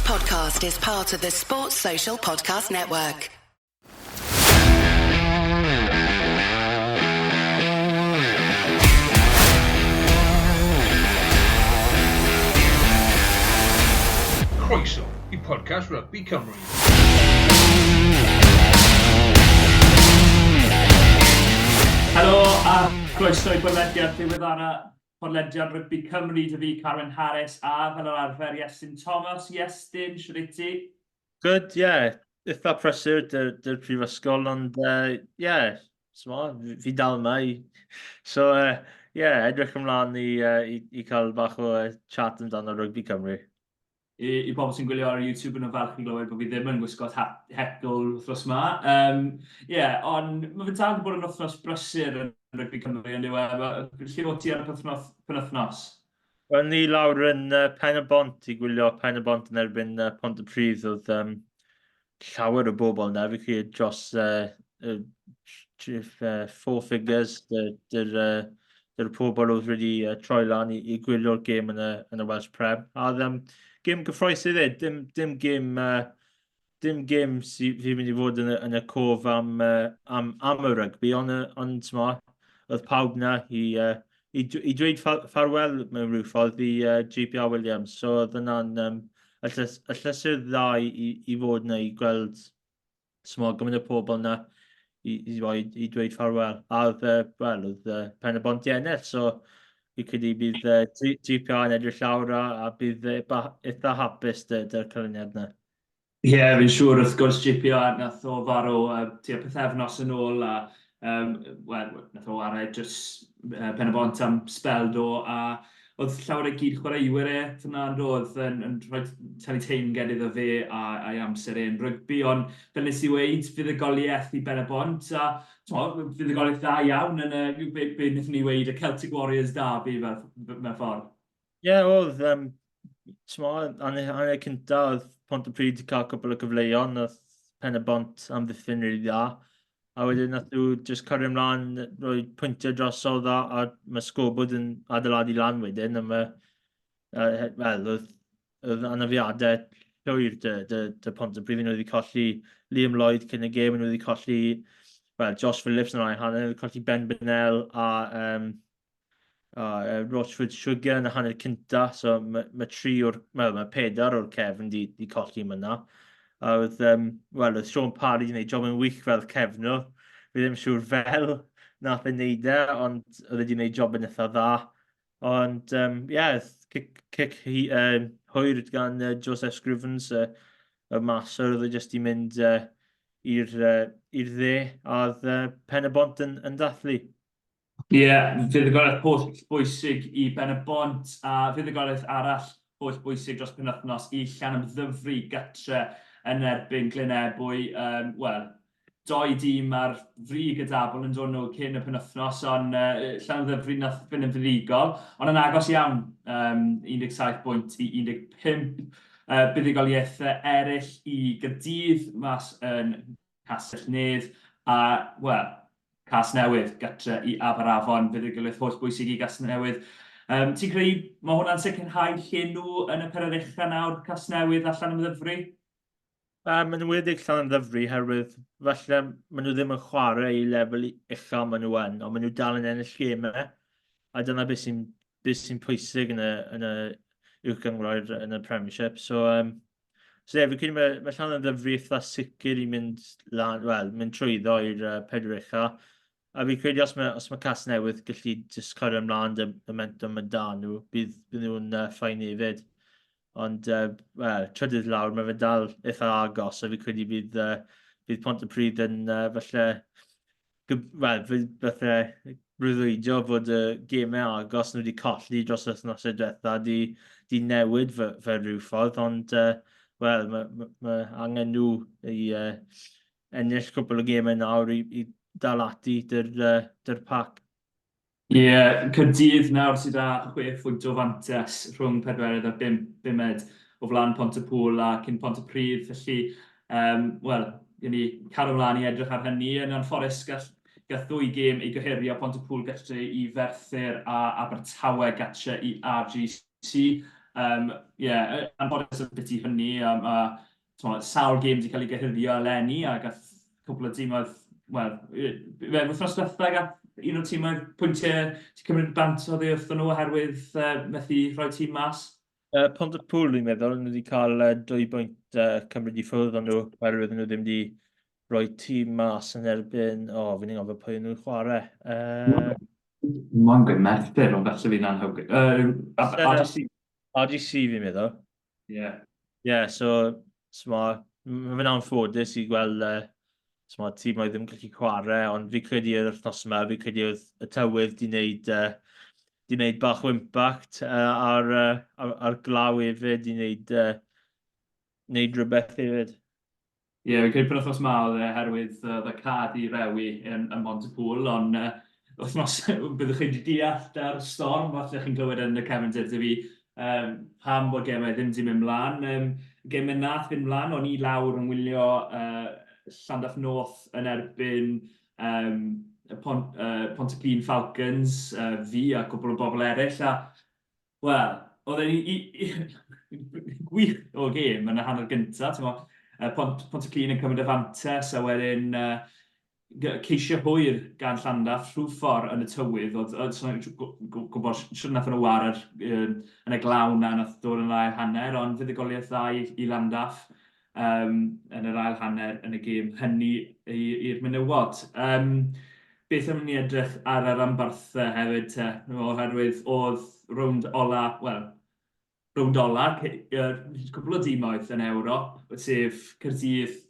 podcast is part of the Sports Social Podcast Network. Croeso i podcast Rugby Cymru. Helo a croeso i bodlediad ddiweddara podlediad Rygbi Cymru, dy fi Carwyn Harris a fel yr arfer Iestyn Thomas. Iestyn, siwr i ti? Good, yeah. Eitha prysur dy'r dy prifysgol, ond uh, yeah, so, fi dal yma. I... So, uh, yeah, edrych ymlaen i, uh, i, i cael bach o uh, chat amdano Rygbi Cymru. I, i bobl sy'n gwylio ar YouTube yn falch i glywed bod fi ddim yn gwisgo hecl wythnos yma. Um, yeah, ond mae fe dal wedi bod yn wythnos brysur yn Rygbi Cymru yn dyw e. Lle o ti ar y penwythnos? penwythnos? Wel, ni lawr yn uh, Pen y Bont i gwylio Pen y Bont yn erbyn uh, Pont y Pridd. Oedd um, llawer o bobl yna, fi credu dros uh, uh, uh, four figures, dy'r dy, uh, dy pobl oedd wedi uh, troi lan i, i gwylio'r gêm yn y, yn y Welsh Prem. A oedd um, gêm gyffroes iddi, dim, dim gêm uh, dim gêm sy'n fi mynd i fod yn y, yn y cof am, uh, am, am y rygbi, ond, ond t'mo, oedd pawb na i, uh, i, i dweud ffarwel mewn rhyw ffordd i uh, JPR Williams. So oedd yna'n um, y, llys, y llysur dda i, i, i fod yna i gweld t'mo, gymaint o pobl yna i, i, i, i dweud ffarwel. A oedd, uh, wel, oedd uh, Pen y Bont i ennill, so fi credu bydd uh, GPR yn edrych llawr a, a bydd uh, eitha hapus dy'r dy canlyniad yna. Ie, yeah, fi'n siŵr wrth gwrs GPR nath o farw uh, tua pythefnos yn ôl a um, wel, nath o warae dros uh, Pen y Bont am sbel do a oedd llawer o gyd chwaraewyr e fyna yn doedd yn, yn rhoi talu teyrnged iddo fe a, a'i amser e'n rygbi ond fel nes i weud fuddugoliaeth i Ben y Bont a t'mo, fuddugoliaeth dda iawn yn y be, be wnaethon ni weud y Celtic Warriors derby fel mewn ffordd. Ie, yeah, oedd, um, t'mo, hanner, hanner cynta oedd Pontypridd wedi cael cwpl o gyfleon, oedd Pen y Bont amddiffyn rili dda. A wedyn nath nhw just cario ymlaen, rhoi pwyntiau drosodd a, a mae sgobod yn adeiladu lan wedyn, a mae, uh, wel, oedd, oedd anafiadau llwyr dy, dy, dy Pontypridd, nhw wedi colli Liam Lloyd cyn y gêm, nhw wedi colli, wel, Josh Phillips yn yr ail hanner, nhw wedi colli Ben Bennell a um, a uh, Rochford Sugar yn y hanner cynta, so mae, mae tri o'r, wel, mae pedair o'r cefn di, di colli yma. A oedd, um, wel, oedd Sean Parry wedi gwneud job yn wych fel cefnwr. Fi ddim siŵr fel nath e wneud e, ond oedd wedi gwneud job yn eitha dda. Ond, um, yeah, cic, cic hi, um, hwyr gan uh, Joseph Scrivens, uh, y maswr, oedd e jyst i mynd uh, i'r uh, i'r dde, a oedd uh, Pen y Bont yn, yn dathlu. Ie, fuddugoliaeth holl bwysig i Ben-y-bont a fuddugoliaeth arall holl bwysig dros penwythnos i Llanymddyfri gytre yn erbyn Glyn Ebwy. Um, Wel, doi dîm ar frig y dabl yn dod nhw cyn y penwythnos, ond uh, Llanymddyfri nath fynd yn fuddugol, ond yn agos iawn, um, 17 bwynt i 15. Uh, buddugoliaethau eraill i Gaerdydd mas yn Castell Nedd a, wel, Casnewydd, gytre i Aberafon, fuddugoliaeth holl bwysig i Gasnewydd. Um, ti'n credu mae hwnna'n sicrhau lle nhw yn y perydd ucha nawr, Casnewydd allan ymddyfru? Um, yn enwedig Llanymddyfri, herwydd falle maen nhw ddim yn chwarae i lefel ucha maen nhw yn, ond maen nhw dal yn ennill gemau. A dyna beth sy'n beth sy'n pwysig yn y, yn y uwch gynghrair yn y Premiership. So, um, So ie, yeah, fi'n credu mae, mae Llanymddyfri eitha sicr i mynd lan, wel, mynd trwyddo i'r uh, pedwar ucha. A fi'n credu os mae, os mae Casnewydd gallu just cario ymlaen dy momentum yn da nhw, bydd, bydd nhw'n uh, ffain hefyd. Ond, uh, wel, trydydd lawr, mae fe dal eitha agos, a fi'n credu bydd, uh, bydd Pontypridd yn uh, falle wel, fatha breuddwydio fod y gemau agos nhw wedi colli dros yr wythnosau diwetha di, di newid fe, fe rhyw ffordd, ond uh, wel, mae ma, ma angen nhw i uh, ennill cwpl o gemau nawr i, i dal ati dy'r, uh, dy'r pac. Ie, yeah, Caerdydd nawr sydd â chwe phwynt o fantes rhwng pedwerydd a bum, bumed o flaen Pontypŵl a cyn Pontypridd, felly, um, wel, gen ni cario ymlaen i edrych ar hynny. Yn anffodus, gall, gall ddwy gêm ei gohirio, Pontypŵl gatre i Ferthyr a Abertawe gatre i RGC. Um, yeah, anffodus y bit i hynny, um, a tmo, sawl gêm wedi cael ei gyhuddio eleni, a gath cwpl o dîmoedd, wel, fe wythnos diwetha gath un o'r tîmoedd pwyntiau wedi cymryd bant oddi wrthyn nhw oherwydd uh, methu rhoi tîm mas. Uh, Pontypool, fi'n meddwl, nhw wedi cael uh, dwy bwynt uh, cymryd i ffwrdd o'n nhw, oherwydd nhw ddim wedi rhoi tîm mas yn erbyn... O, oh, fi'n anghofio pwy nhw'n chwarae. Uh... Mae'n gweud Merthyr, ond falle fi'n anghywir. Uh, RGC. RGC fi'n meddwl. Ie. Yeah. Ie, yeah, so, so mae fe'n anffodus i gweld uh, so mae tîm oedd ddim yn gallu chwarae, ond fi credu yr wythnos yma, fi credu oedd y tywydd di wneud, uh, di wneud bach o impact uh, ar, uh, ar, ar glaw hefyd, di wneud, uh, wneud rhywbeth hefyd. Ie, yeah, fi'n credu penwythnos 'ma oedd e oherwydd oedd y cad i rewi yn, ym Mhontypŵl, ond uh, wythnos byddwch chi wedi deall da'r storm, falle chi'n clywed yn y cefndir dy fi, um, pam bod gemau ddim wedi mynd mlaen. Um, gemau nath fynd mlaen, o'n i lawr yn wylio uh, Llandaff North yn erbyn um, Pont, uh, Pontyclun Falcons, uh, fi a cwbl o bobl eraill, a Wel, oedd e'n gwych o gêm yn y hanner gyntaf, timod, yy Pont- Pontyclun yn cymryd y fantais a wedyn yy ceisio hwyr gan Llandaff rhyw ffordd yn y tywydd, oedd oedd sa i'n gwybod shwt wnaethon nhw ware'r yy yn y glaw 'na wnaeth dod yn yr ail hanner, ond fuddugoliaeth dda i i Landaff yym yn yr ail hanner yn y gêm hynny i'r menywod. Yym beth am i ni edrych ar y rhanbarthau hefyd te, oherwydd oedd rownd ola, wel, rownd ola cwpl o dimoedd yn Ewrop, sef Caerdydd,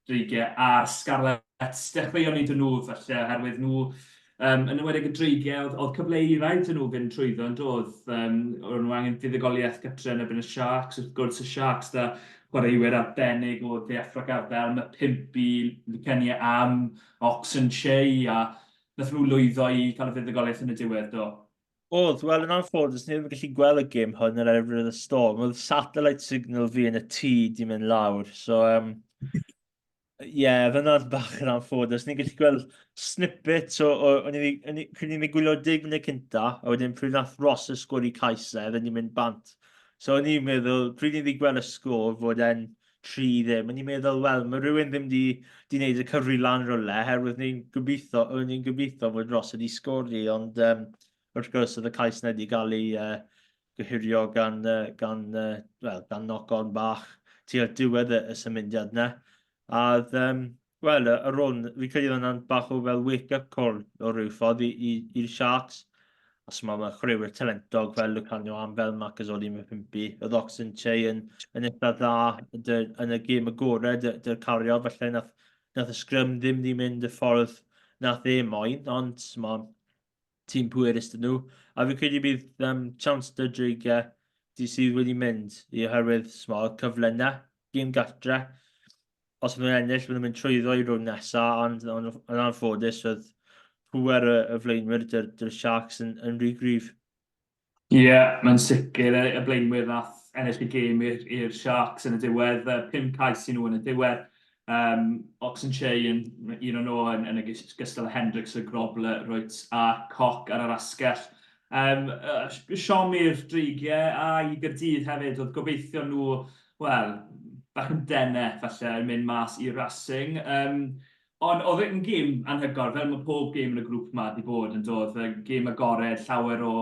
Dreigiau a'r Scarlets. Dechreuon ni 'da nhw falle, oherwydd nhw Um, yn enwedig y Dreigiau, oedd, oedd cyfle i rai dyn nhw fynd trwyddo yn doedd. Um, o'n nhw angen fuddugoliaeth gytre yn erbyn y Sharks, wrth gwrs y Sharks da chwaraewyr arbennig o Dde Affrica fel Mapimpi, Lukhanyo Am, Ox Nché, a nath nhw lwyddo i cael y fuddugoliaeth yn y diwedd, do. Oedd, wel yn anffodus, ni ddim yn gallu gweld y gêm hwn yn erbyn y Storm. Oedd satellite signal fi yn y tŷ di mynd lawr, so um, Ie, yeah, oedd hwnna'n bach yn anffodus. Ni'n gallu gweld snippets o... o o'n i, o'n i, pryd ni'n gwylio deg munud cynta, a wedyn pryd nath Ross y sgori cais e, oedden ni'n mynd bant. So o'n i'n meddwl, pryd ni'n gweld y sgôr fod e'n 3 ddim, o'n i'n meddwl, wel, mae rhywun ddim di, di wneud y cyfri lan rhywle, herwydd ni'n gobeithio, o'n i'n gobeithio fod Ross wedi sgori, ond um, wrth gwrs oedd y cais na wedi cael ei uh, gohirio gan, uh, gan, uh, well, gan knock-on bach tua'r diwedd y, y symudiad yna. A oedd, um, wel, y rôn, fi credu oedd hwnna'n bach o fel wake-up call o ryw ffordd i'r Sharks. Os mae ma chwaraewyr talentog fel Lukhanyo Am, fel Makazole Mapimpi, oedd Ox Nché yn, yn eitha dda dy, yn y gêm agored dy'r cario, felly nath, nath y sgrym ddim di mynd y ffordd nath e moyn, ond ma, tîm pwerus dyn nhw. A fi'n credu bydd um, chance dy dreigiau di sydd wedi mynd i oherwydd small, cyfle yna, gêm gartre. Os nhw'n ennill, maen nhw'n mynd trwyddo i rownd nesaf, ond on, yn anffodus oedd pŵer y, y flaenwyr dy'r dy Sharks yn, yn rhy gryf. Ie, yeah, mae'n sicr y, y blaenwyr nath ennill y gêm i'r Sharks yn y diwedd. Pum cais i nhw yn y diwedd. Um, Ox Nché yn un o'n nhw yn, yn ogystal â Hendricks, y Grobler, Roets a Koch ar yr asgell. Um, uh, siom i'r Dreigiau a i Gyrdydd hefyd, oedd gobeithio nhw, wel, bach yn denau falle yn mynd mas i Racing. Um, ond oedd e'n gêm anhygoel, fel mae pob gêm yn y grŵp yma wedi bod yn dod, gêm agored, llawer o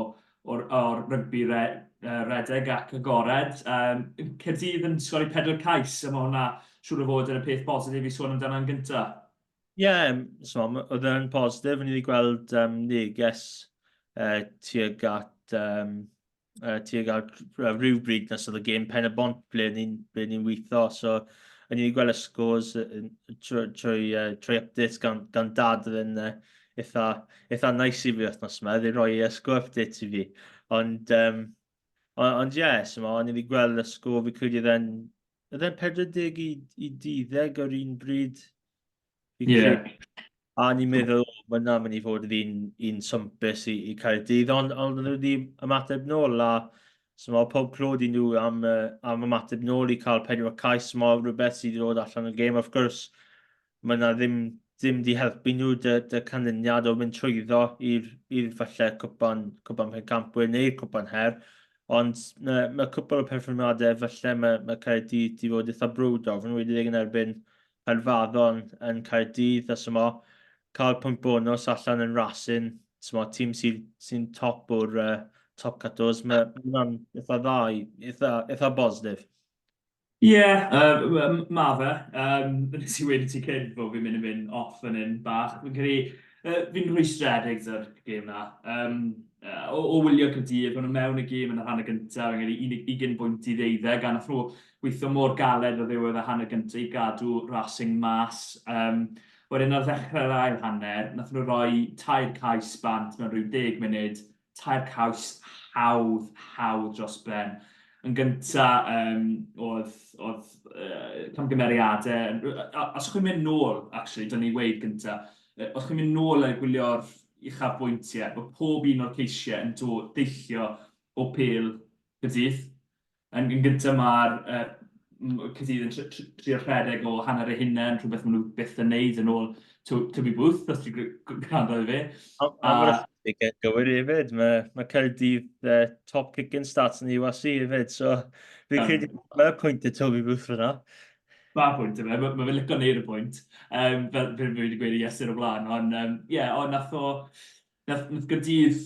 o'r, or rygbi re, uh, redeg ac agored. Um, Caerdydd yn sgori pedwar cais, a mae hwnna siŵr o fod yn y peth positif i sôn amdano'n gyntaf. Ie, yeah, so, oedd e'n positif. O'n i wedi gweld um, neges uh, tuag at um, uh, tuag at rhywbryd nes oedd y gêm Pen y Bont ble ni'n ble ni'n weithio. So, o'n i wedi gweld y scores trwy, trwy, uh, trwy updates gan, gan dad oedd yn uh, eitha, eitha nice i fi wythnos yma, oedd roi uh, score update i fi. Ond, um, ond, ond ie, yeah, so, o'n i wedi gweld y sgôr, fi credu oedd e'n oedd e'n 40 i, i 12 ar un bryd. Ie. Yeah. A ni'n meddwl, o, mae hwnna'n mynd i fod yn un, un swmpus i, i Caerdydd, ond, ond nhw wedi ymateb nôl, a so mae pob clod i nhw am, uh, am ymateb nôl i cael pedwar cais, mae rhywbeth sydd wedi dod allan o'r gêm. Of course, mae yna ddim, ddim di helpu nhw dy, dy canlyniad o mynd trwyddo i'r, i'r falle cwpan, cwpan pencampwyr neu'r cwpan her. Ond mae, mae cwpl o perfformiadau falle mae, mae Caerdydd di fod eitha brwd o, fy wedi yn erbyn Caerfaddon yn Caerdydd a symo, cael pwynt bonus allan yn Racing, symo, tîm sy'n sy top o'r uh, top 14, mae hwnna'n eitha dda, eitha, eitha bositif. Ie, yeah, ma fe. Um, nes i wedi ti cyn bod fi'n mynd yn mynd off yn un bach. Fi'n credu, uh, fi'n rhwystredig gyda'r gêm na. Um, o, o wylio Caerdydd, maen nhw mewn y gêm yn y hanner gyntaf, fi'n credu 20 bwynt i ddeuddeg, a nath nhw weithio mor galed o ddiwedd y hanner gyntaf i gadw Racing mas. Um, wedyn ar ddechrau'r ail hanner, nath nhw roi tair cais bant mewn rhyw 10 munud, tair caws hawdd, hawdd dros ben. Yn gynta, um, oedd, oedd uh, camgymeriadau, os chi'n mynd nôl, actually, dyna ni weid gynta, os chi'n mynd nôl a gwylio'r uchafbwyntiau, mae pob un o'r ceisiau yn dod deillio o pêl Caerdydd. Yn, yn gyntaf mae'r uh, Caerdydd yn trio rhedeg o hanner eu hunain, rhywbeth maen nhw byth yn neud yn ôl Toby Booth, os ti'n gwrando i fi. A, a mae'r gywir hefyd, mae, mae Caerdydd uh, top kicking stats yn URC hefyd, so fi'n credu mae'r pwynt i Toby Booth fyna. Mae pwynt i fe, mae, mae fe'n licio neud y pwynt, um, fel fel fi wedi gweud i Iestyn o blaen, ond um, yeah, ond nath o, Nath, nath Gaerdydd,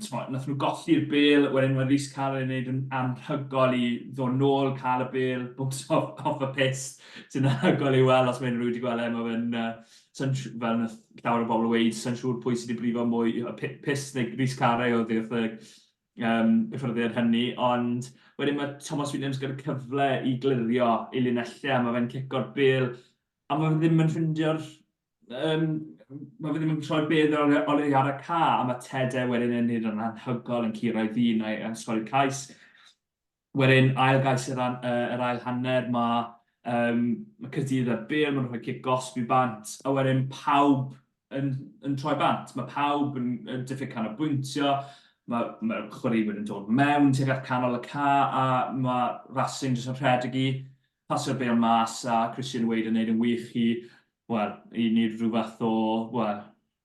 t'mod, nath nhw golli'r bêl, wedyn mae Rhys Carré yn gwneud yn anhygoel i ddod nôl, cael y bêl, bwms off, off y pist, sy'n anhygoel i weld os mae unrhyw wedi gweld e, mae fe'n, uh, sa'n fel nath llawer o bobl weud, sa'n siŵr pwy sydd wedi brifo mwy, y pist neu Rhys Carré oedd wrth y um, gyffyrddiad hynny, ond wedyn mae Thomas Williams gyda cyfle i glirio ei linellau, a mae fe'n cico'r bêl, a mae fe ddim yn ffindio'r Um, mae fe ddim yn troi bedd ar oli ar y ca, a mae Tede wedyn yn neud yn anhygol yn curo ei ddyn a'i yn sgori cais. Wedyn, ail gais yr, an, uh, yr ail hanner, mae, um, mae Caerdydd ar bêl, maen nhw'n rhoi cic gosb i bant, a wedyn pawb yn, yn troi bant. Mae pawb yn, yn diffyg canolbwyntio, mae, mae chwaraewyr yn dod mewn tuag at canol y ca, a mae Racing jyst yn rhedeg i pasio'r bêl mas a Christian Wade yn neud yn wych i, wel, i wneud rhyw fath o, wel,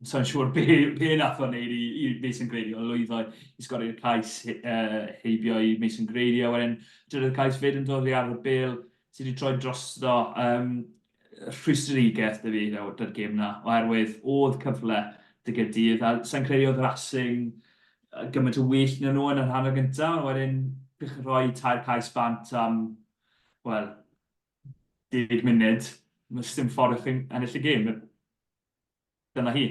sa'n siŵr be, be nath o'n neud i, i Mason Grady, ond lwyddo i sgori'r cais uh, heibio i Mason Grady, a wedyn drydydd cais fyd yn dod i ar y bêl sydd wedi troi drosto. Um, rhwystredigaeth 'da fi 'da'r gêm 'na, oherwydd oedd cyfle 'da Gaerdydd, a sa i'n credu oedd Racing gymaint o well na nhw yn yr hanner gyntaf, ond wedyn bych chi'n rhoi tair cais bant am, wel, deg munud, mae dim ffordd i chi'n ennill y gêm. Dyna hi.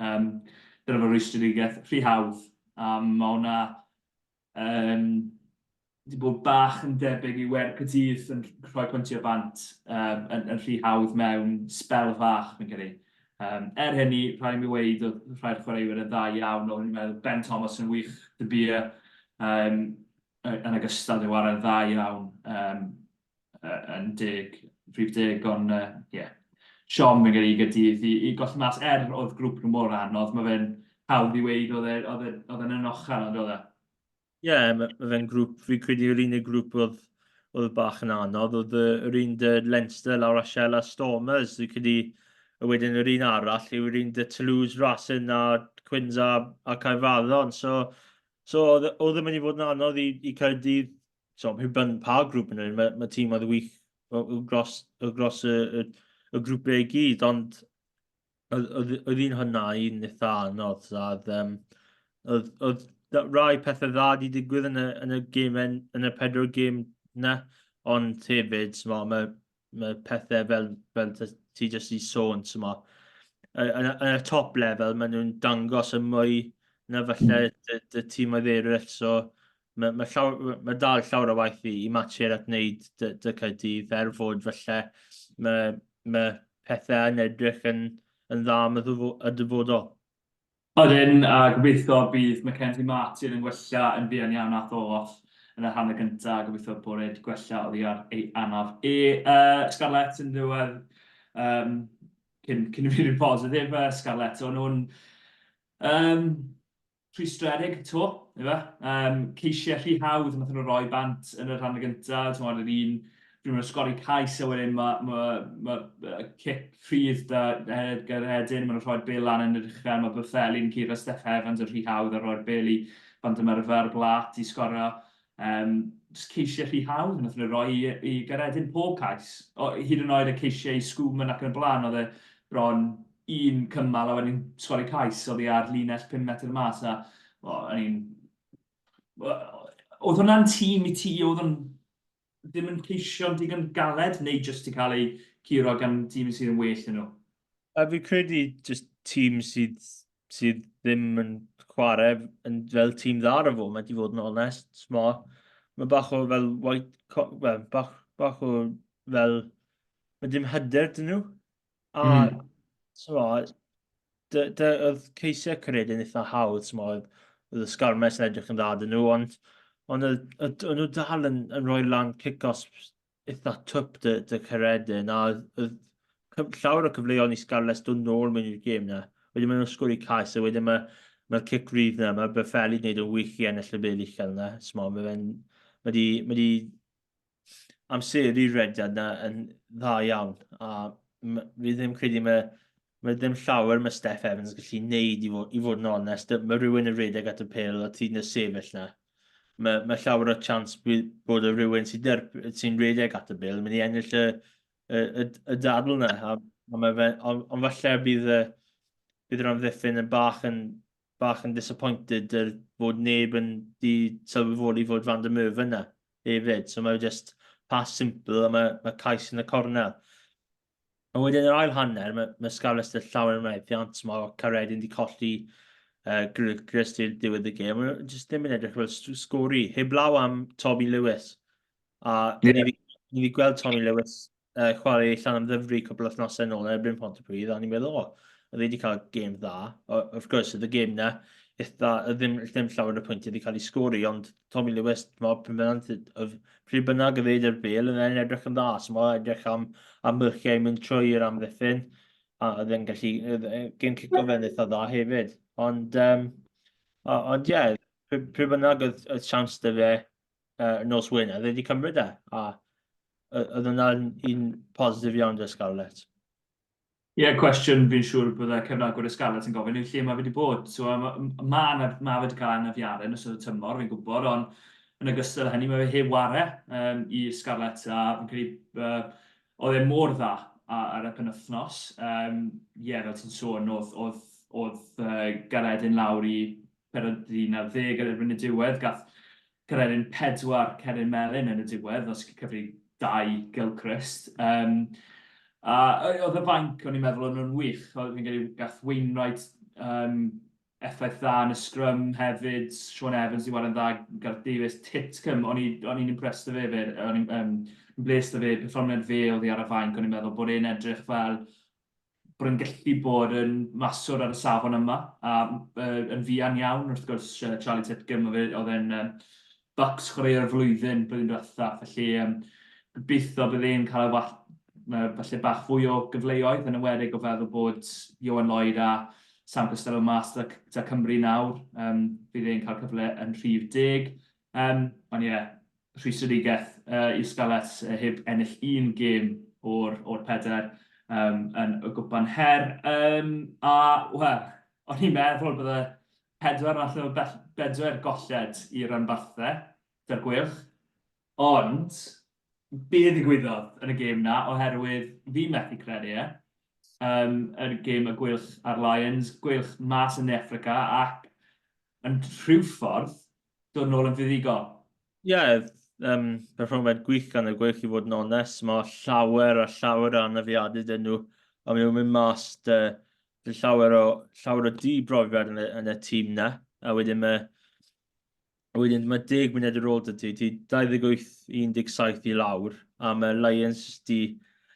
Um, dyna fo rwystredigaeth rhy hawdd. A mae hwnna um, wedi bod bach yn debyg i Wer Caerdydd yn rhoi pwyntiau bant um, yn, yn rhy hawdd mewn sbel fach, fi'n credu. Um, er hynny, rhaid i mi weud, oedd rhai'r chwaraewyr yn dda iawn, o'n i'n meddwl Ben Thomas yn wych, De Beer, um, yn ogystal, yn chwarae'n dda iawn, um, yn deg, rhif deg, ond ie, uh, yeah. Siom yn gyda i Gaerdydd i, i golli mas, er oedd grŵp nhw mor anodd, mae fe'n hawdd i weud oedd e, oedd e, oedd e'n anochel, ond oedd e. Ie, yeah, mae ma fe'n grŵp, fi'n credu yw'r unig grŵp oedd, oedd bach yn anodd, oedd yr un dy Leinster lawr a Shell a Stormers, fi'n credu, a wedyn yr un arall yw'r un dy Toulouse, Racing a Quins a, a Caerfaddon, so, so oedd, oedd yn mynd i fod yn anodd i, i Caerdydd, so, rhyw ben pa grŵp yn un, mae, mae tîm oedd wych o gros, o gros y, y, y grwpiau i gyd, ond oedd, oedd, oedd un hwnna un eitha anodd. A oedd, um, oedd, oedd rai pethau dda wedi digwydd yn y, yn y gêm, yn y pedwar gêm na, ond hefyd, mo, mae, mae pethau fel, fel ti jyst i sôn, mo, yn, yn y top level, maen nhw'n dangos y mwy na falle dy, dy tîmoedd eraill, so mae, mae, llaw, mae dal llawer o waith i, i Matt Sherratt wneud dy, dy Caerdydd, er fod falle mae, mae pethau yn edrych yn, yn dda am y, y dyfodol. Odyn, a gobeithio bydd Mackenzie Martin yn gwella yn fuan iawn ath o off yn y hanner gyntaf, gobeithio bod e wedi gwella oddi ar ei anaf e. Uh, Scarlets yn ddiwedd, um, cyn, cyn i fi rhyw positif, uh, Scarlets, o'n nhw'n um, rhwystredig 'to, ife? Yym, ceisiau rhy hawdd wnaethon nhw roi bant yn y rhan gyntaf, timod, yr un pryd maen nhw'n sgori cais a wedyn mae ma, ma, ma cic rhydd da Gyredin, maen nhw'n rhoi'r bêl lan yn yr uchel, mae Buffelli'n curo Steff Evans yn rhy hawdd a rhoi'r bêl i Van der Merwe ar blat i sgorio. Um, just ceisiau rhy hawdd, wnaethon nhw roi i, i Garedin pob cais. O, hyd yn oed y ceisiau i Sgwman ac yn y blaen, oedd e bron un cymal a wedyn sgori cais oddi ar linell 5 metr mas a o, o'n i'n... Oedd hwnna'n tîm i ti, oedd o'n ddim yn ceisio'n digon galed neu jyst i cael eu curo gan tîm sydd yn well na nhw? A fi credu jyst tîm sydd, sydd ddim yn chwarae yn fel tîm dda ar y foment, i fod yn onest. Smo, mae bach o fel white, well, bach, bach o fel, mae dim hyder dyn nhw. A, mm. smo, dy, dy, oedd ceisiau Caeredin eitha hawdd, smo, oedd, oedd y sgarmes yn edrych yn dda dyn nhw, ond, ond oedd, oedd, oedd nhw dal yn, yn rhoi lan kick-offs eitha twp dy, dy Caeredin, a oedd, oedd llawer o cyfleoedd i Scarlets dod nôl mewn i'r gêm na. Wedyn maen nhw'n sgori cais, a wedyn mae'r mae cic rydd na, mae Buffelli wneud yn wych i ennill y bel uchel na. Smo, mae fe'n, mae di, mae di amseru'r rediad 'na yn dda iawn, a fi ddim credu mae, mae ddim llawer mae Steff Evans yn gallu neud i fod, i fod yn onest. Mae rhywun yn rhedeg at y pêl a ti'n y sefyll na. Mae, mae llawer o chance bod y rhywun sy'n sy rhedeg at y bêl yn mynd i ennill y, y, y, y dadl na. A, a mae fe, ond on falle bydd y, bydd yr amddiffyn yn bach yn bach yn disappointed er bod neb yn di sylweddoli fod Van der Merwe yna hefyd. So mae just pass simple a mae, mae cais yn y cornel. A wedyn yr ail hanner, mae, mae Scarlets yn llawer yn meddiant, mae Caeredin wedi colli uh, Gilchrist i'r diwedd y gêm. Mae jyst ddim yn edrych fel sgori, heblaw am Toby Lewis. A yeah. ni, ni wedi gweld Tommy Lewis uh, chwarae Llanymddyfri cwpl o wythnosau nôl yn erbyn Pontypridd, a ni'n meddwl, o, oedd wedi cael gêm dda. O, of course, oedd y gêm na, eitha, ddim, ddim llawer o pwyntiau wedi cael ei sgori, ond Tommy Lewis, mo, pryd bynnag, pryd bynnag y ddeud yr bel, oedd e'n edrych yn dda, so mo, edrych am, am myrchiau mynd trwy i'r amddiffyn, a oedd e'n gallu, gêm cico fe'n eitha dda hefyd. Ond, um, ond ie, yeah, pryd bynnag oedd, oedd chance dy fe uh, nos Wener, oedd wedi cymryd e, a oedd hwnna'n un positif iawn 'da Scarlets. Ie, yeah, cwestiwn fi'n siŵr bydde cefnogwyr y Scarlets yn gofyn yw lle mae fe wedi bod. So, mae ma, ma fe wedi cael anafiadau yn ystod y tymor, fi'n gwybod, ond yn ogystal â hynny, mae fe heb ware um, i Scarlets a fi'n credu uh, oedd e mor dda ar y penwythnos. Um, ie, yeah, fel ti'n sôn, oedd, oedd, oedd uh, Garedin lawr i 14 ar erbyn y diwedd, gath Caeredin pedwar Cerin Melyn yn y diwedd, os cyfri dau Gilchrist. Um, a oedd y fainc, o'n i'n meddwl, o'n nhw'n wych. Oedd fi'n credu gath Wainwright um, effaith dda yn y scrum hefyd, Sean Evans i ware'n dda, Gareth Davies, Titcombe, o'n i'n impressed â fe, fe o'n i'n um, blessed â fe, perfformiad fe oedd hi ar y fainc, o'n i'n meddwl bod e'n edrych fel bod e'n gallu bod yn maswr ar y safon yma, a uh, yn fuan iawn, wrth gwrs, uh, Charlie Titcombe, oedd e'n um, Bucks chwaraewr y flwyddyn blwyddyn diwetha, felly um, gobeithio bydd e'n cael y well, uh, falle bach fwy o gyfleoedd, yn enwedig o feddwl bod Ioan Lloyd a Sam Costello mas da, da Cymru nawr, um, bydd e'n cael cyfle yn rhif deg. Um, ond ie, yeah, rhwystredigaeth uh, i'r Scarlets uh, heb ennill un gêm o'r, or pedair um, yn y gwpan her. Um, a, wel, o'n i'n meddwl bydde pedwar allan o bedwar golled i ranbarthau da'r Gweilch, ond be ddigwyddodd yn y gêm na, oherwydd fi methu credu e, um, yn y gêm y Gweilch a'r Lions, Gweilch mas yn Ne Affrica ac yn rhyw ffordd dod nôl yn fuddugol. Ie, yeah, um, perfformiad gwych gan y Gweilch i fod yn onest. Mae llawer a llawer o anafiadau dyn nhw, a maen nhw'n mynd mas dy, dy llawer o, llawer o di brofiad yn y, yn y tîm na. A wedyn mae, a wedyn mae 10 munud ar ôl dy ti, ti 28-17 i lawr, a mae Lions di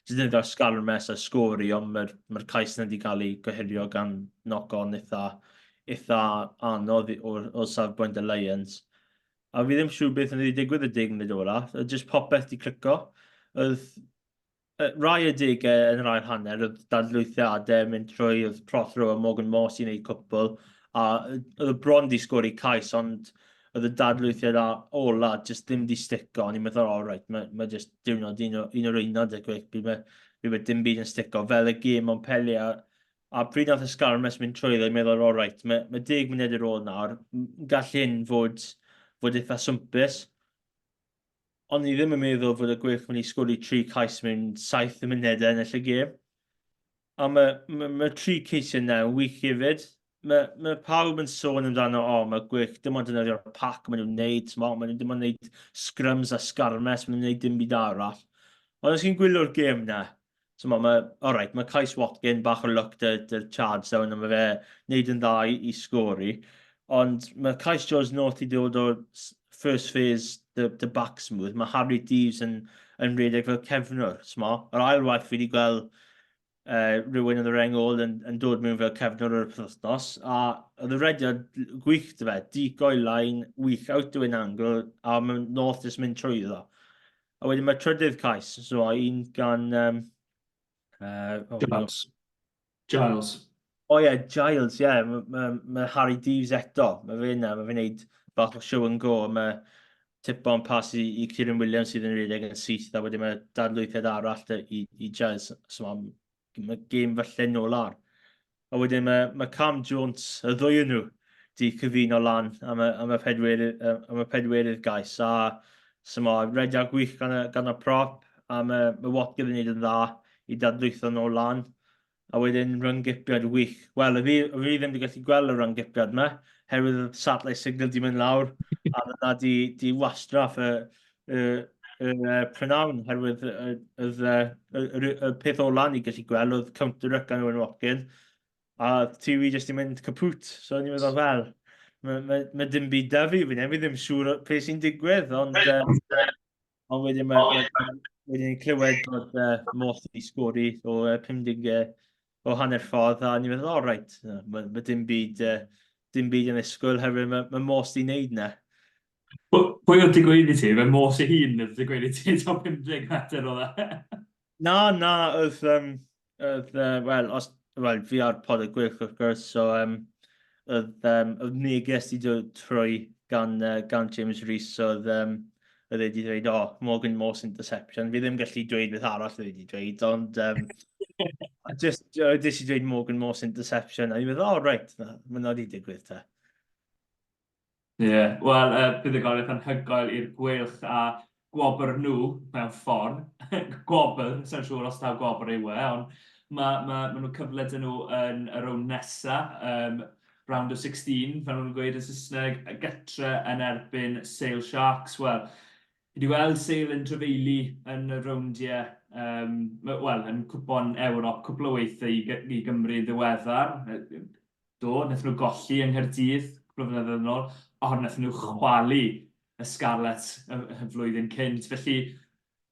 jyst yn cael sgarmes a sgori, ond mae'r mae cais yna wedi cael ei gohirio gan knock-on eitha, eitha anodd o'r, o safbwynt y Lions. A fi ddim siŵr beth oedd wedi digwydd y deg munud ola. Oedd jyst popeth wedi clico. Oedd rai adegau yn yr ail hanner, oedd dadlwythiadau yn mynd trwy, oedd Prothero a Morgan Moss i wneud cwpl, a oedd y bron di sgori cais, ond oedd y dadlwythiad ola jyst ddim di stico. O'n i'n meddwl, oh, right, mae, mae jyst diwrnod un, o, un o'r un o'r gwych, bydd mae, bydd mae dim byd yn stico, fel y gêm Montpellier, A pryd nath y sgarmes mynd trwyddo, i'n meddwl, all right, mae, mae deg munud ar ôl nawr, gall hyn fod, fod eitha swmpus. O'n i ddim yn meddwl fod y Gweilch mynd i sgori tri cais mewn saith muned ennill y gêm. A mae, mae, mae tri ceisiau yna yn wych hefyd. Mae, mae pawb yn sôn amdano, o, oh, mae Gweilch dim ond defnyddio'r pac maen nhw'n neud, maen nhw dim ond neud scrums a sgarmes, maen nhw'n neud dim byd arall. Ond os chi'n gwylio'r gêm na, So mae, mae, all right, mae Cais Watkin bach o luck dy, dy charge down a mae fe wneud yn dda i, i sgori. Ond mae Cais George North i dod o first phase the, the back smooth. Mae Harry Deves yn, yn rhedeg fel cefnwr. Smo. Yr ail waith fi wedi gweld uh, rhywun yn yr reng ôl yn, yn dod mewn fel cefnwr o'r penwythnos. A oedd y rediad gwych dy fe, decoy line, wych, out to an angle, a mae North jyst mynd trwyddo. A wedyn mae trydydd cais, so un gan... Um, oh, Giles. Giles. O oh, ie, yeah, Giles, ie. Yeah. Mae ma, ma Harry Deves eto. Mae fe yna, mae fe'n neud bach o show and go. Mae tip on pass i, i Kieran Williams sydd yn rhedeg yn syth, a wedyn mae dadlwythiad arall i, i Giles. So mae mae gêm falle nôl ar. A wedyn mae, mae Cam Jones, y ddwy yn nhw, di cyfuno lan am y, am y, pedwerydd, am y pedwerydd gais. A so mae rediad gwych gan y, gan y prop, a mae, mae Watkin yn gwneud yn dda i dadlwytho nôl lan. A wedyn ryngipiad wych. Wel, fi, fi ddim wedi gallu gweld y ryngipiad yma, herwydd y satellite signal di mynd lawr, a dyna di, di wastraff y, y, y prynawn, herwydd y, y, y, y, y peth ola ni gallu gweld oedd counter-ruck gan Owen Watkin, a TV jyst i mynd kaput, so ni'n meddwl fel, mae ma, ma dim byd da fi fan hyn, fi ddim siŵr beth sy'n digwydd, ond, uh, ond wedyn mae ma, wedyn ni'n clywed bod uh, Moss wedi sgori o uh, 50 uh, o hanner ffordd, a ni'n meddwl, o oh, reit, mae ma dim byd, uh, dim byd yn ysgwyl, herwydd mae, ma Moss wedi wneud na. Pwy oedd 'di gweud i ti? Fe Morse ei hun oedd 'di gweud i ti taw 50 metr oedd e? Na, na, oedd, um, oedd, uh, wel, os, wel, fi ar pod y gwych wrth gwrs, so um, oedd, um, oedd neges di dod trwy gan, uh, gan James Rees, so oedd, um, oedd e wedi dweud, o, oh, Morgan Morse interception. Fi ddim gallu dweud beth arall oedd e wedi dweud, ond um, just, just i dweud Morgan Morse interception, a ni'n meddwl, oh, right, na, mae yna wedi digwydd te. Ie, yeah. wel, uh, buddugoliaeth anhygoel i'r Gweilch a gwobr nhw mewn ffordd. gwobr, sa'n siŵr os taw gwobr yw e, ond mae ma, ma nhw cyfle dyn nhw yn y rownd nesa, um, round of 16, fel nhw'n gweud yn Saesneg, gytre yn erbyn Sale Sharks. Wel, fi wedi gweld Sale yn trafeili yn y rowndiau, um, wel, yn cwpon Ewrop, cwpl o weithiau i, i Gymru ddiweddar. Do, wnaethon nhw golli yng Nghaerdydd cwpl o flynyddoedd yn ôl, ond wnaethon nhw chwalu y Scarlets y, y flwyddyn cynt. Felly,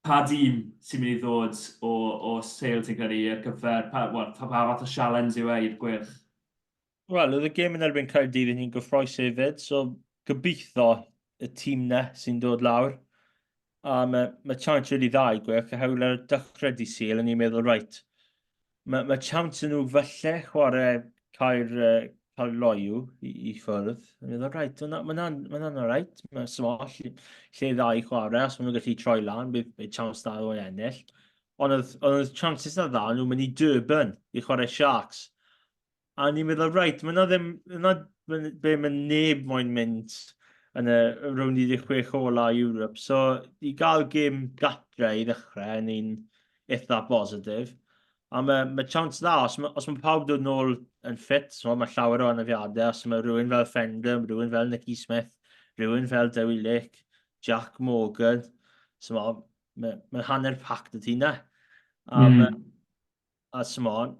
pa dîm sy'n mynd i ddod o, o Sale ti'n credu ar gyfer, pa, well, pa, pa fath o sialens yw e i'r Gweilch? Wel, oedd y gêm yn erbyn Caerdydd yn un gyffroes hefyd, so gobeithio y tîm na sy'n dod lawr. A mae, mae chance really dda i Gweilch, oherwydd ar y dechrau di Sul, o'n i'n meddwl, right, mae, mae chance yn nhw falle chwarae Caer, uh, Caer Loyw i, i ffwrdd. O'n i'n meddwl, right, mae hwnna'n ma ma alright, mae small, lle, lle dda i chwarae, os maen nhw'n gallu troi lan, bydd, bydd chance da o'n ennill. Ond oedd, oedd chances na dda, nhw'n mynd i Durban i chwarae Sharks. A ni'n meddwl, reit, mae yna ddim, yna be mae neb moyn mynd yn y rownd 16 ola Europe. So, i gael gêm gatre i ddechrau yn un eitha positif. A mae, mae chance dda, os mae, os mae pawb dod nôl yn ffit, so mae llawer o anafiadau, os mae rhywun fel Fender, rhywun fel Nicky Smith, rhywun fel Dewi Lake, Jack Morgan, so mae, mae, mae hanner pac dy ti na. A mm. mae, A s'mod,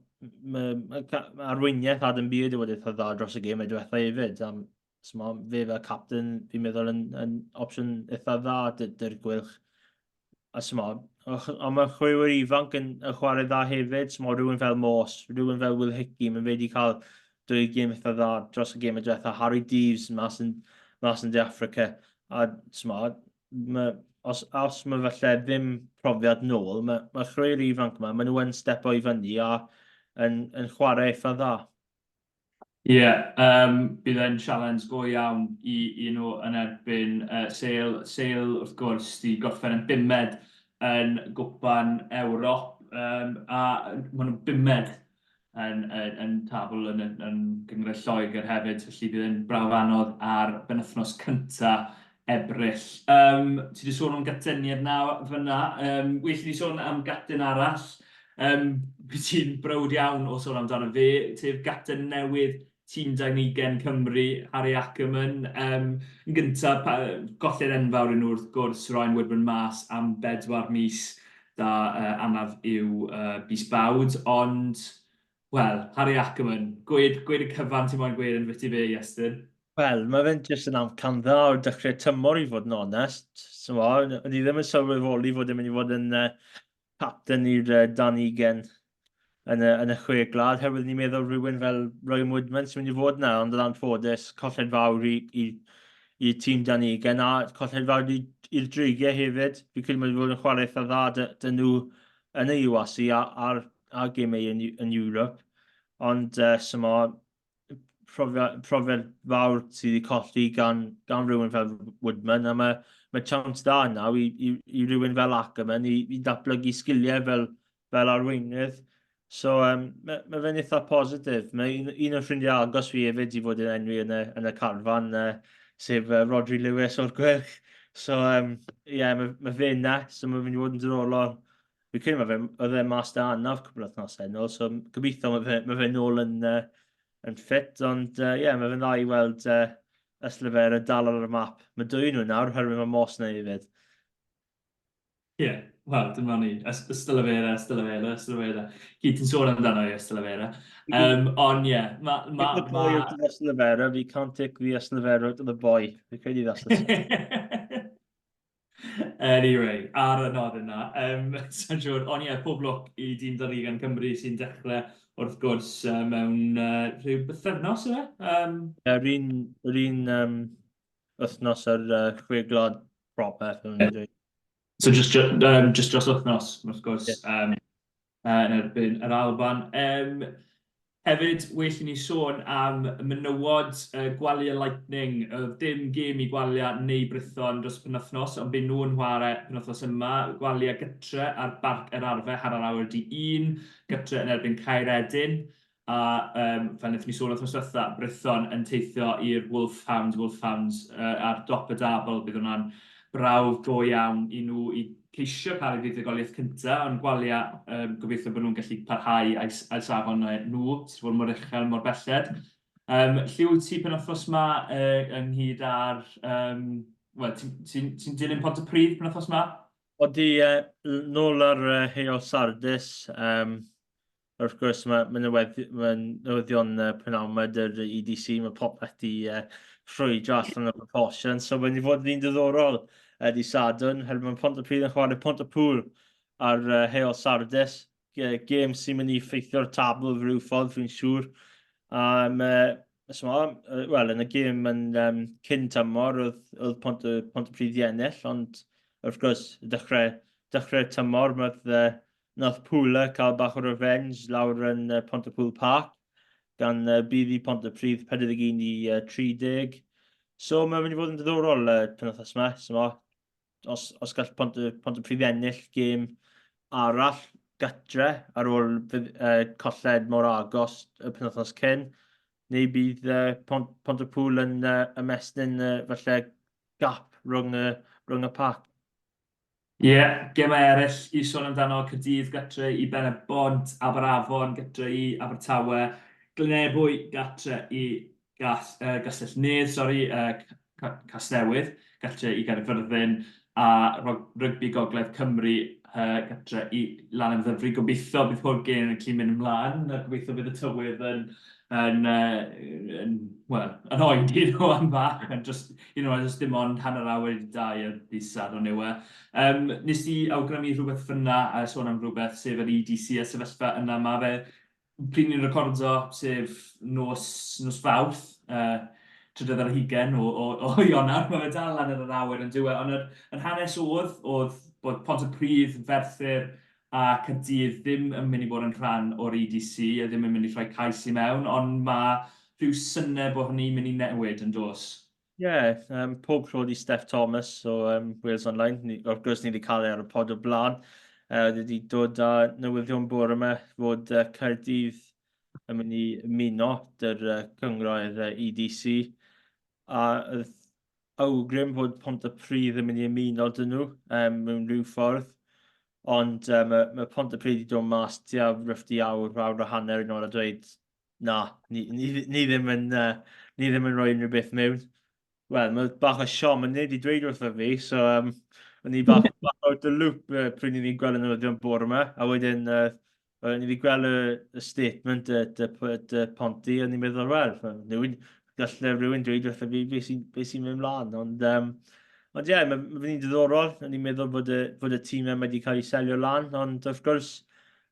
mae ma' ca- ma' arweiniaeth Adam Beard wedi bod eitha dda dros y gêm diwetha hefyd. A s'mod, fe fel captain, fi'n meddwl yn, yn opsiwn eitha dda dy'r Gweilch. A s'mod, ond mae chwaraewyr ifanc yn, yn chwarae dda hefyd. S'mod, rhywun fel Morse, rhywun fel Will Hickey, mae fe wedi cael dwy gêm eitha dda dros y gêm diwetha. Harry Deves mas yn, mas yn De Africa. A s'mod, ma', os, os mae falle ddim profiad nôl, mae, mae chwaraewyr ifanc yma, maen nhw yn stepo i fyny a yn, yn chwarae eitha dda. Ie, yeah, um, bydd e'n sialens go iawn i, i nhw yn erbyn uh, Sale. Sale, wrth gwrs, di gorffen yn bumed yn gwpan Ewrop, um, a maen nhw'n bumed yn, yn, yn tabl yn, yn, yn Gynghrair Lloegr hefyd, felly bydd e'n brawf anodd ar benwythnos cynta Ebrill. Um, ti wedi sôn am gateniad na fyna. Um, well i ni sôn am gaten arall. Um, ti'n browd iawn o sôn amdano fe, sef gaten newydd tîm 22 Cymru, Harry Ackerman. Um, yn gyntaf, golled enfawr i nhw wrth gwrs, Ryan Woodman mas am bedwar mis da anaf i'w bys bawd, ond, wel, Harry Ackerman, gweud, gweud y cyfan ti'n moyn gweud yn fyti fe, Iestyn. Wel, mae fe'n jyst yn amcan dda o'r dechrau tymor i fod yn onest. So, o'n i ddim yn sylweddoli fod e'n mynd i fod yn uh, captain i'r uh, dan ugen yn y, yn y chwe gwlad, herwydd ni'n meddwl rhywun fel Ryan Woodman sy'n mynd i fod yna, ond yn anffodus, colled fawr i, i, i tîm dan ugen, a colled fawr i'r dreigiau hefyd. Fi'n credu mae wedi bod yn chwarae eitha dda dy, dy nhw yn y UAC a, a'r, a gemau yn, yn Europe. Ond uh, so ma, profiad, profiad fawr sydd wedi colli gan, gan rhywun fel Woodman, a mae, mae chance da nawr i, i, i rhywun fel Ackerman i, i datblygu sgiliau fel, fel arweinydd. So um, mae, mae fe'n eitha positif. Mae un, un o'r ffrindiau agos fi hefyd i fod yn enwi yn y, yn y carfan, uh, sef uh, Rodri Lewis o'r Gweilch. So, um, yeah, mae, mae fe yna, so mae'n mynd i fod yn diddorol. Fi'n credu mae fe, oedd e mas da anaf cwpl o wythnosau nôl, so gobeithio mae fe, mae fe nôl yn, uh, yn ffit, ond ie, uh, yeah, mae fe'n dda i weld uh, Ystalyfera dal ar y map. Mae dwy nhw nawr, oherwydd mae Moss na hefyd. Ie, yeah, wel, dyma ni. Ystalyfera, Ystalyfera, Ystalyfera. Gyd ti'n sôn amdano i Ystalyfera. Um, ond ie, yeah, mae... Ma, the boy out of Ystalyfera, we can't take the Ystalyfera out of the boy. Fi'n credu that's the... Anyway, ar y nodyn yna, um, sa'n siŵr, ond ie, pob lwc i dîm 20 Cymru sy'n dechrau wrth gwrs uh, mewn uh, rhyw bythefnos yna. Um... Yr un, yr un um, wythnos ar uh, chwe gwlad proper, fel yeah. dweud. So just, um, just dros wythnos, wrth gwrs, yeah. um, yn erbyn yr Alban. Um, hefyd, well i ni sôn am menywod uh, Gwalia Lightning. Oedd dim gêm i Gwalia neu Brython dros y penwythnos, ond byd nhw'n chwarae penwythnos yma. Gwalia gytre ar Barc yr Arfe, hanner awr di un, gytre yn erbyn Caeredin. A um, fel wnaethon ni sôn wythnos diwetha, Brython yn teithio i'r Wolfhounds, Wolfhounds uh, ar dop y dabl, bydd hwnna'n brawf go iawn i nhw i ceisio cael eu fuddugoliaeth cyntaf, ond Gwalia, um, gobeithio bod nhw'n gallu parhau a'u, a'u safon nhw, sydd wedi bod mor uchel, mor belled. Um, lle wyt ti penwythnos ma uh, ynghyd â'r... Um, Wel, ti'n ti, ti, ti dilyn Pontypridd penwythnos ma? Odi, uh, nôl ar uh, Heol Sardis, um, Wrth gwrs, mae, mae, newedd, mae newyddion uh, prynawn yma dy'r EDC, mae popeth di uh, ffrwydro allan o proportion, so mae'n i fod yn un diddorol uh, di Sadwrn, herwydd mae Pontypridd yn chwarae Pontypool ar uh, Heol Sardis, gêm sy'n mynd i ffeithio'r tabl rhyw ffordd, fi'n siŵr. A mae, wel, yn y gêm yn um, cyn tymor, oedd, oedd Pont, Pontypridd i ennill, ond wrth gwrs, dechrau, dechrau'r tymor, mae uh, Nath Pooler cael bach o revenge lawr yn Pontypool Park gan buddu Pontypridd 41 i 30. So mae'n mynd i fod yn diddorol uh, penwythnos yma. So, os, os gall Pont Pontypridd ennill gêm arall gatre ar ôl uh, colled mor agos y penwythnos cyn, neu bydd uh, Pont Pontypool yn uh, ymestyn uh, falle gap rhwng y, rhwng y pac. Ie, gemau eraill i sôn amdano, Caerdydd gatre i Ben-y-bont, Aberafon gatre i Abertawe, Glynebwy gatre i Gas, uh, Gastell Nedd, sori, uh, Casnewydd, gatre i Gaerfyrddin, a Rygbi Gogledd Cymru uh, gatre i Lanymddyfri. Gobeithio bydd pob gêm yn gallu mynd ymlaen, a gobeithio bydd y tywydd yn, yn, uh, yn, well, yn oedi nhw am bach, yn just, you know, just dim ond hanner awr wedi dau ar dydd Sadwrn yw e. Um, nes i awgrymu rhywbeth fyna, a sôn am rhywbeth, sef yr EDC a sefyllfa yna. Mae fe, pryd ni'n recordo, sef nos, nos Fawrth, uh, trydydd ar hugen o, o, o Ionawr, mae fe dal lan yn yr awyr yn diwedd, ond yr, yr hanes oedd, oedd bod Pontypridd, Ferthyr a Caerdydd ddim yn mynd i bod yn rhan o'r EDC a ddim yn mynd i rhoi cais i mewn, ond mae rhyw synnau bod hynny'n mynd i newid yn dos. Ie, yeah, um, pob clod i Steph Thomas o um, Wales Online. Ni, wrth gwrs, ni wedi cael ei ar y pod o blaen. Uh, wedi dod â newyddion bore yma fod uh, Caerdydd yn mynd i ymuno dy'r uh, cynghrair uh, EDC. A awgrym fod Pontypridd yn mynd i ymuno dyn nhw um, mewn rhyw ffordd. Ond um, mae, mae Pontypridd wedi dod mas tua ryfty awr, awr a hanner yn ôl a dweud na, ni, ni, ni, ddim yn, uh, ni ddim yn rhoi unrhyw beth mewn. Wel, mae bach o siom yn nid i dweud wrtho fi, so um, o'n i bach, bach out the loop uh, pryd ni wedi gweld y newyddion bore yma, a wedyn uh, o'n i wedi gweld y, y statement y, y, y, y Ponty, o'n i'n meddwl, wel, newid, gallai rhywun dweud wrtho fi beth sy'n be sy mynd mlaen, ond um, ond ie, yeah, mae ma fi'n diddorol, o'n i'n meddwl bod y, bod y tîm yma wedi cael ei selio lan, ond wrth gwrs,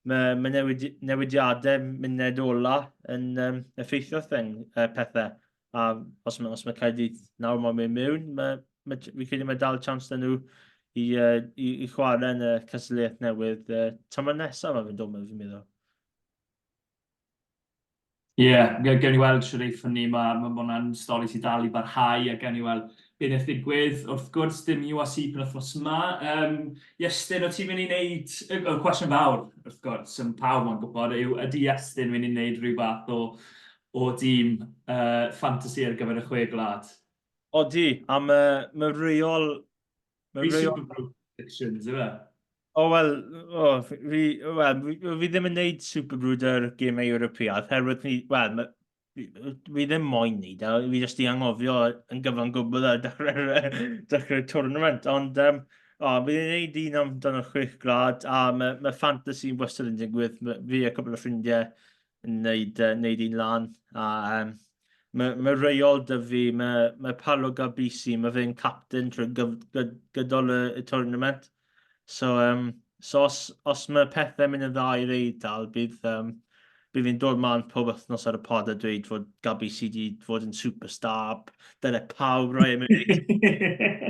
mae, mae newid, newidiadau muned ola yn um, effeithio thing, uh, pethau. A os mae, os mae Caerdydd nawr mae'n mynd mewn, mae, mae, fi credu mae dal chance da nhw i, uh, i, i chwarae yn y cystadleuaeth newydd uh, tymor nesaf mae fe'n dod mewn, fi'n meddwl. Ie, yeah, gewn ni weld sut eithon ni, mae ma hwnna'n stori sydd dal i barhau a gewn ni weld beth wnaeth ddigwydd. Wrth gwrs, dim URC penwythnos yma. Um, Iestyn, o ti'n mynd i wneud, y, y cwestiwn fawr, wrth gwrs, yn pawb mae'n gwybod, yw ydy Iestyn mynd i wneud rhyw fath o o dîm uh, fantasy ar gyfer y chwe gwlad. Odi, a mae ma reol... Ma reol... Super Bowl predictions, yw e? O, wel, o, fi, wel, fi, fi ddim yn neud Super Brewd ar gemau Ewropeaidd, herwydd ni, wel, ma, fi, fi ddim moyn neud e, fi jyst i anghofio yn gyfan gwbl ar dechrau'r dechrau tournament, ond um, o, fi ddim yn neud un amdano'r chwech gwlad, a mae, mae fantasy yn wastad yn digwydd, fi a cwpl o ffrindiau yn neud, uh, neud un lan. A um, mae, mae reol dy fi, mae, mae Paolo Gabisi, mae fe'n captain trwy gyf, gyd, gydol y, y tournament. So, um, so os, os mae pethau mynd yn dda i'r Eidal, bydd, um, bydd fi'n dod man pob wythnos ar y pod a dweud fod Gabisi wedi fod yn superstar, dyle pawb roi e mewn i...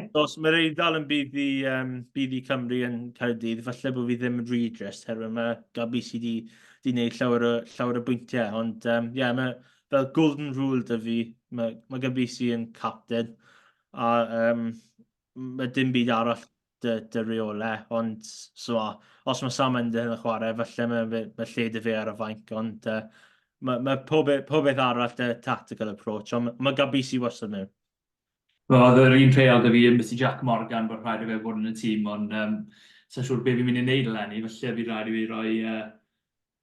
So, os mae'r Eidal yn bydd i, um, bydd i Cymru yn Caerdydd, falle bod fi ddim yn rhy drist, herwydd mae Gabisi wedi 'di wneud llawer o, llawer o bwyntiau, ond um, yeah, mae fel golden rule 'da fi, mae, mae Gabisi yn captain, a um, mae dim byd arall dy, dy reolau, ond so, os mae Sam Ender yn chwarae, falle mae, mae, mae lle dy fe ar y fainc, ond uh, mae, mae pob, e, pob beth arall dy tactical approach, ond mae Gabisi wastad mewn. Wel, oedd yr un rheol 'da fi yn byti Jack Morgan bod rhaid i fe fod yn y tîm, ond um, sa'n siŵr be fi'n mynd i wneud eleni, felly fi rhaid i fi roi, uh,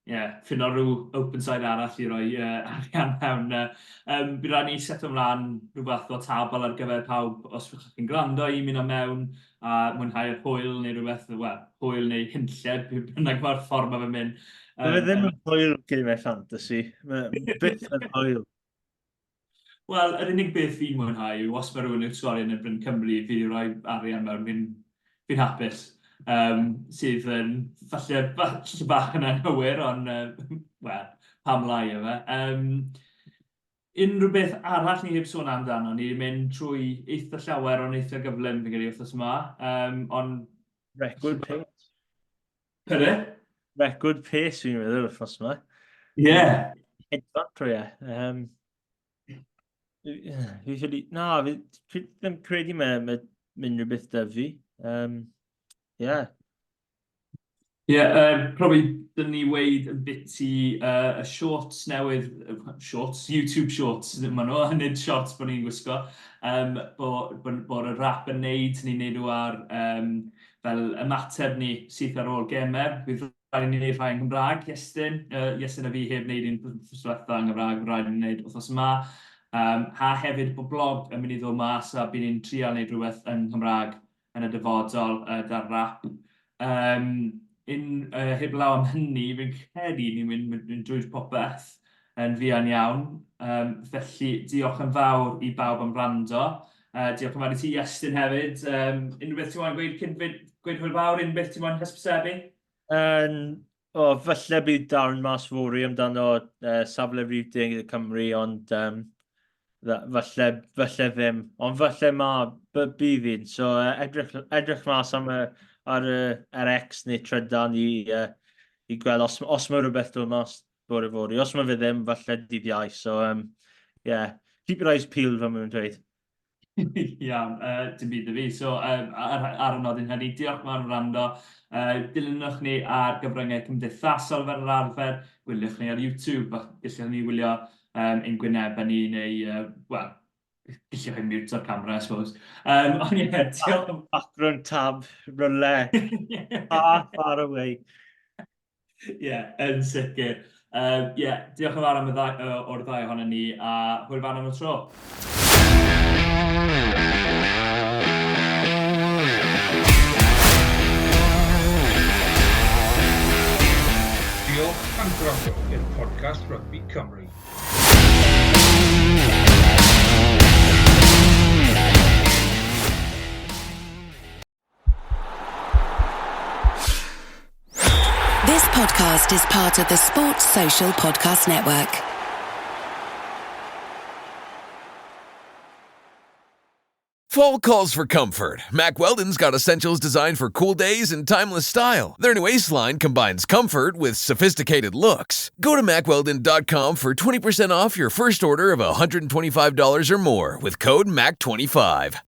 yeah, ffindo rhyw open side arall i roi uh, arian mewn. Uh, um, bydd rhaid ni set ymlaen rhyw fath o tabl ar gyfer pawb os fyddwch chi'n gwrando i mynd o mewn a mwynhau'r hwyl neu rhywbeth, wel, hwyl neu hunlleb, beth bynnag mae'r ffordd mae fe'n mynd. Um, Mae fe ddim yn hwyl gemau fantasy. Mae byth yn hwyl. Wel, yr unig beth fi'n mwynhau yw os mae rhywun yn sgorio yn erbyn Cymru, fi 'di rhoi arian mewn, fi'n fi'n hapus. Um, sydd yn falle falle bach yn anghywir, ond uh, wel, pam lai yma. Um, unrhyw beth arall ni heb sôn amdano, ni wedi mynd trwy eitha llawer ond eitha gyflym fi'n credu wythnos yma, um, ond... Record pace. Pere? Record pace fi'n meddwl wythnos yma. Ie. Yeah. Hedfan trwy e. Um, fi ffili... Na, fi, fi ddim credu mae, mae unrhyw beth da fi. Um, yeah. Ie, yeah, uh, probably dyn ni weid yn biti uh, y shorts newydd, shorts, YouTube shorts, maen nhw, nid shorts bod ni'n gwisgo, um, bod bo, bo y rap yn neud, ni'n neud nhw ar um, fel ymateb ni syth ar ôl gemau. Bydd rhaid i ni wneud rhai yn Gymraeg, Iestyn. Uh, Iestyn a fi heb wneud un wythnos diwetha yn Gymraeg, bydd rhaid i ni wneud wythnos yma. Um, a hefyd bod blog yn mynd i ddod mas a bydd ni'n trial wneud rhywbeth yn Nghymraeg yn y dyfodol uh, da'r rap. Um, un, uh, heblaw am hynny, fi'n credu ni'n mynd, mynd, mynd drwy'r popeth yn fuan iawn. Um, felly, diolch yn fawr i bawb am wrando. Uh, diolch yn fawr i ti, Iestyn, hefyd. Um, unrhyw beth ti'n moyn gweud cyn gweud hwyl fawr? Unrhyw beth ti'n moyn hysbysebu? Um, o, falle bydd darn mas fory amdano uh, safle rhif deg y Cymru, ond um, falle, falle ddim. Ond falle ma, bydd un. So uh, edrych, edrych mas am y, ar y ar X neu trydan i, uh, i gweld os, os mae rhywbeth dod mas bore fory. Os mae fe ddim, falle dydd Iau. So, um, yeah, keep your eyes peeled, fel maen nhw'n dweud. Iawn, uh, dim byd i fi. So, um, ar, ar y nodyn hynny, diolch yn fawr am wrando. Uh, dilynwch ni ar gyfryngau cymdeithasol fel yr arfer, gwyliwch ni ar YouTube, a gallwch ni wylio um, ein gwynebau ni neu, uh, wel, Gallwch chi mute o'r camera, I suppose. Ond ie, diolch yn... Background tab, rywle, far, far away. Ie, yeah, yn sicr. Yeah, diolch yn fawr am y ddau, o'r ddau ohonon ni, a hwyl fawr am y tro. Diolch am gwrando i'r podcast Rygbi Cymru. This podcast is part of the Sports Social Podcast Network. Fall calls for comfort. Mack Weldon's got essentials designed for cool days and timeless style. Their new Ace line combines comfort with sophisticated looks. Go to MackWeldon.com for 20% off your first order of $125 or more with code MAC25.